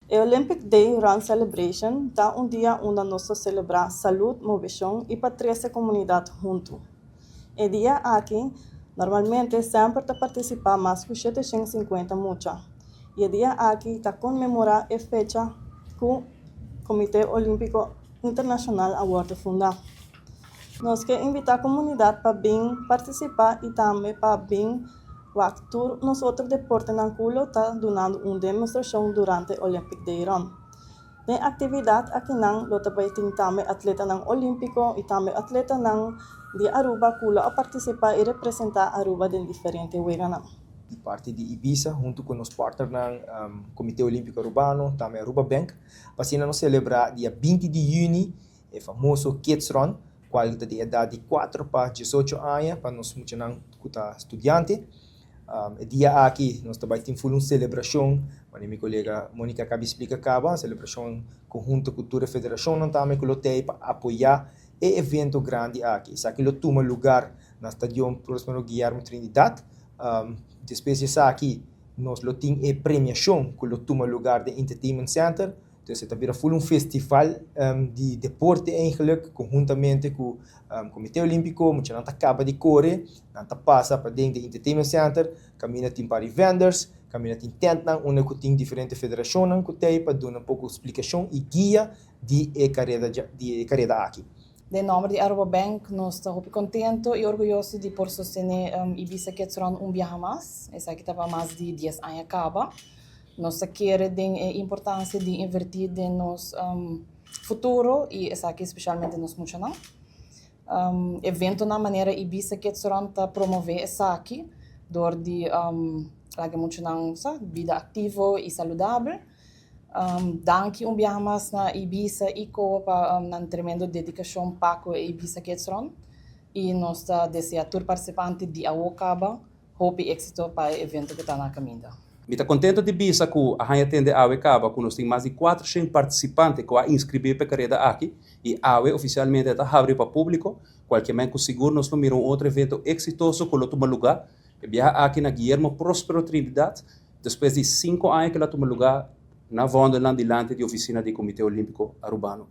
E Olympic Day Run Celebration ta un dia unda nos ta celebra salud, movecion y pa trece comunidad hunto. E dia aki, normalmente semper ta participa mas cu 750 mucha. Y e dia aki ta conmemora e fecha cu Comite Olimpico Internacional a wordo funda. Nos kier invita comunidad pa bin participa y tambe pa bin wak tur nos otro deportenan cu lo ta dunando un demostracion durante Olympic Day Run. Den actividad akinan lo ta bay tin tambe atletanan olimpico y tambe atletanan di Aruba cu lo a participa y representa Aruba den diferente weganan. Di parti di Ibisa, hunto cu nos partnernan Comite Olimpico Arubano, tambe Aruba Bank, pa asina nos celebra dia 20 di juni e famoso Kids Run, cual ta di edad di 4 pa 18 aña pa nos muchanan cu ta studiante. E dia aki nos ta bay tin full un celebracion, manera mi colega Monica a caba di splica caba, celebracion conhunto cu tur e federacionnan tambe cu lo t'ey pa apoya e evento grandi aki. Esaki lo tuma lugar na Stadion Prospero Guillermo Trinidad. Despues di esaki nos lo tin e premiacion cu lo tuma lugar den Entertainment Center. Entonces e ta bira full un festival di deporte eigenlijk, conhuntamente cu Comite Olimpico. Muchanan ta caba di core, nan ta pasa pa den di Entertainment Center, caminda tin par di vendors, caminda tin tentnan unda cu tin diferente federacionnan cu t'ey pa duna un poco explicacion y guia di e careda aki. Den nomber di Aruba Bank, nos ta hopi contento y orguyoso di por sostene Ibisa Kids Run un biaha mas. Esaki ta pa mas di 10 aña caba. Nos kier den e importancia di inverti den nos futuro y esaki especialmente nos muchanan. Eventonan manera Ibisa Kids Run ta promove esaki, door di laga muchanan sa, bida activo y saludabel. Danki un biaha mas na Ibisa y COA pa nan tremendo dedicacion pa cu Ibisa Kids Run. Y nos ta desea tur participante di awo caba hopi exito pa e evento cu ta na caminda. Mi ta contento di bisa cu a haya tende awe caba cu nos tin mas di 400 participante cu a inscribi pa e careda aki y awe oficialmente ta habri pa publico, cual kiermen cu sigur nos lo mira un otro evento exitoso cu lo tuma lugar. E biaha aki na Guillermo Prospero Trinidad, despues di 5 aña cu el a tuma lugar na Vondellaan dilanti di oficina di Comite Olimpico Arubano.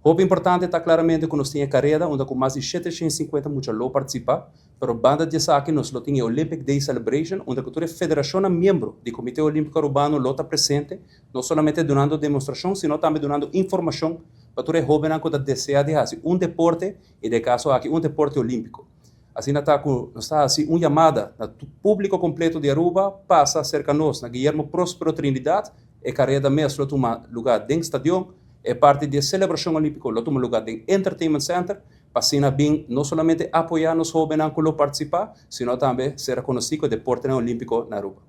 Hopi importante ta claramente cu nos tin e careda unda cu mas di 750 mucha lo participa, pero banda di esaki nos lo tin e Olympic Day Celebration, unda cu tur e federacionnan miembro di Comite Olimpico Arubano lo ta presente, no solamente dunando demostracion, sino tambe dunando informacion pa tur e hobennan cu ta desea di haci un deporte, y den caso aki un deporte olimpico. Asina ta cu nos ta haci un yamada na publico completo di Aruba: pasa cerca nos na Guillermo Prospero Trinidad. E careda mes lo tuma lugar den stadion, e parti di celebracion olimpico lo tuma lugar den Entertainment Center, pa asina bin no solamente apoya nos hobennan cu lo participa, sino tambe ser conoci cu e deporte olimpico na Aruba.